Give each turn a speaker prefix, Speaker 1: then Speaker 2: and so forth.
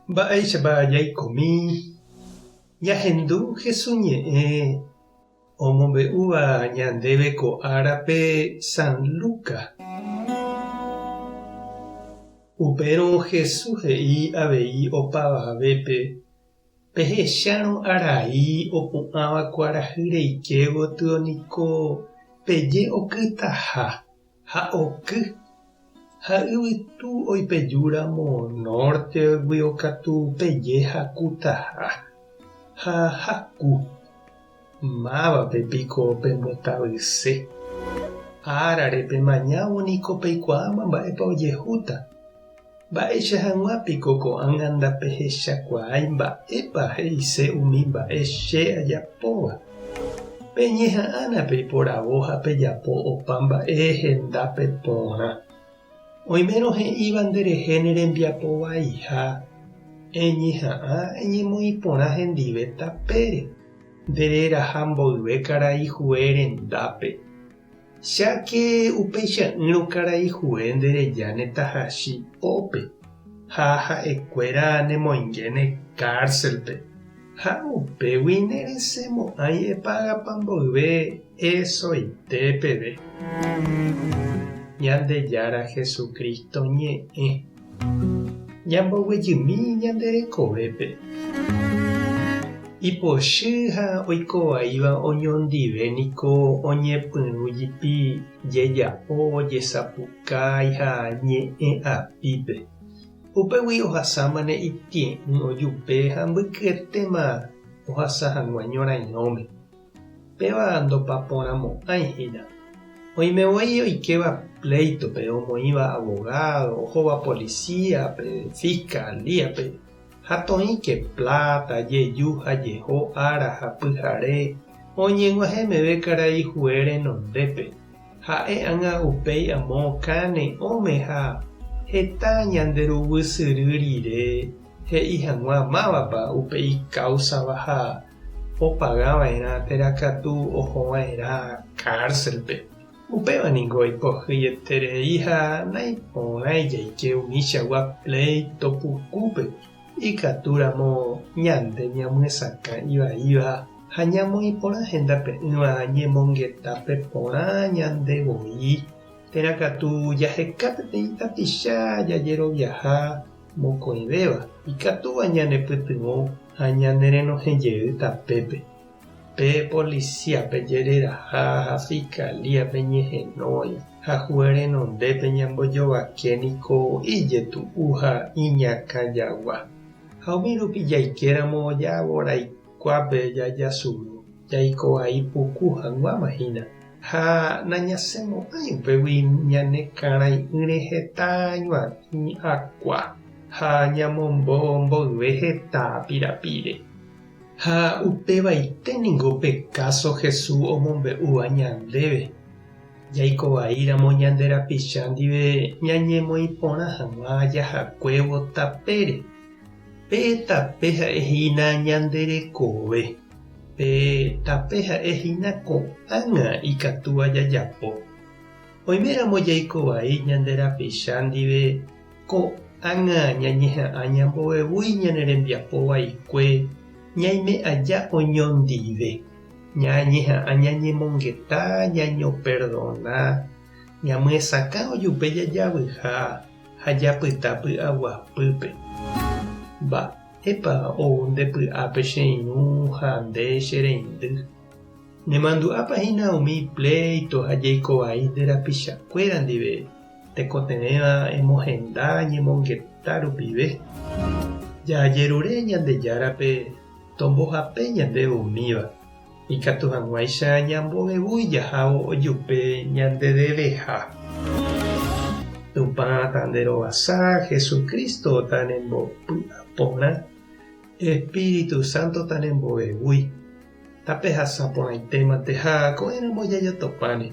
Speaker 1: Mba'éichapa jaikomi ñahendu Jesús ñe'ẽ omombe'úva ñandéve ko árape San Lucas? Upérõ Jesús he'i avei opavavépe, Pehechárõ arai opu'ãva kuarahy reike gotyo niko peje okytaha. Ha oky, ha yvytu oipejúramo nórteguio katu peje hakutaha, ha haku. Mávape piko pembotavyse? Árare pemañávo niko peikuaáma mba'épa ojehúta. Mba'éicha hag̃ua piko ko'ág̃a ndapehechakuaái mba'épa he'ise umi mba'e che ajapóva? Peñeha'ãna peiporavo ha pejapo opa mba'e hendápe porã. Oimérõ he'íva nderehe ne rembiapo vaiha, eñeha'ã eñemoĩ porã hendive tapére, nde reraha mboyve karai hue rendápe. Cháke upeicha'ỹrõ karai hue nde rejáne tahachi pópe, ha ha'ekuéra nemoingéne kárselpe, ha upégui neresẽmo'ãi epagapa mboyve esoite peve. Ñandejára Jesucristo ñe'ẽ. Ñamboguejymi ñande rekovépe. Ipochy ha oikovaíva oñondive niko oñepyrũ jipi jeja'o, jesapukái ha ñe'ẽ apípe. Upégui ohasámane itie'ỹ ojupe ha mbykyetéma ohasa hag̃ua ñorairõme. Péva ndopaporãmo'ãi hína. Oime voi oikéva pléitope, omoĩva avogádo, ohóva polisíape, fiskalíape, ha toĩke pláta, jeju ha jeho ára ha pyhare oñeg̃uahẽ meve karai hue renondépe. Ha'e ág̃a upéi amo kane'õme ha heta ñande ruguy syry rire he'i hag̃ua mávapa upe ikáusava ha opaga va'erã térã katu oho va'erã kárselpe. Upéva ningo ipohyieterei ha naiporãi jaike umichagua pléito pukúpe ikatúramo ñande ñamyesakã ivaíva ha ñamoĩ porã hendape'ỹva ñemongetápe porã ñande voi, térã katu jaheka peteĩ tapicha jajeroviaha Mokõivéva ikatúva ñanepytyvõ ha ñanerenohẽ jey tapépe. Pe polisíape jereraha ha fiskalíape ñehenói ha hue renondépe ñambojovake niko ijetu'u ha iñakã jagua. Ha umi rupi jaikéramo javoraikuápe jajasuru, jaiko vai puku hag̃uáma hína. Ha nañasẽmo'ãi upégui ñane karãi'ỹre heta ñuatĩ akua ha ñamombo mboyve heta pirapire. Ha upevaite ningo pe káso Jesús omombe'úva ñandéve, jaiko vaíramo ñande rapicha ndive ñañemoĩ porã hag̃ua jahakuévo tapére. Pe tape ha'e hína ñande rekove. Pe tape ha'e hína ko'ág̃a ikatúva jajapo. Oiméramo jaiko vai ñande rapicha ndive, ko'ág̃a ñañeha'ã ñambovevúi ñane rembiapo vaikue ñaime aja oñondive. Ñañeha'ã ñañemongeta, ñañoperdona, ñamyesakã ojupe jajavyha ha japyta py'aguapýpe. Mba'e. Mba'épa ou nde py'ápe che irũ ha nde che reindy? Nemandu'ápa hína umi pléito ha jeiko vai nde rapichakuéra ndive tekotevẽva emohenda ñemongeta rupive? Jajerure Ñandejárape tombohape ñandéve umíva, ikatu hag̃uáicha ñambovevúi jahávo ojupe ñande deveha. Tupã tanderovasa, Jesucristo tanembopy'aporã, Espíritu Santo tanembovevúi. Tapehasa porãitémante ha ko'ẽramo jajotopáne.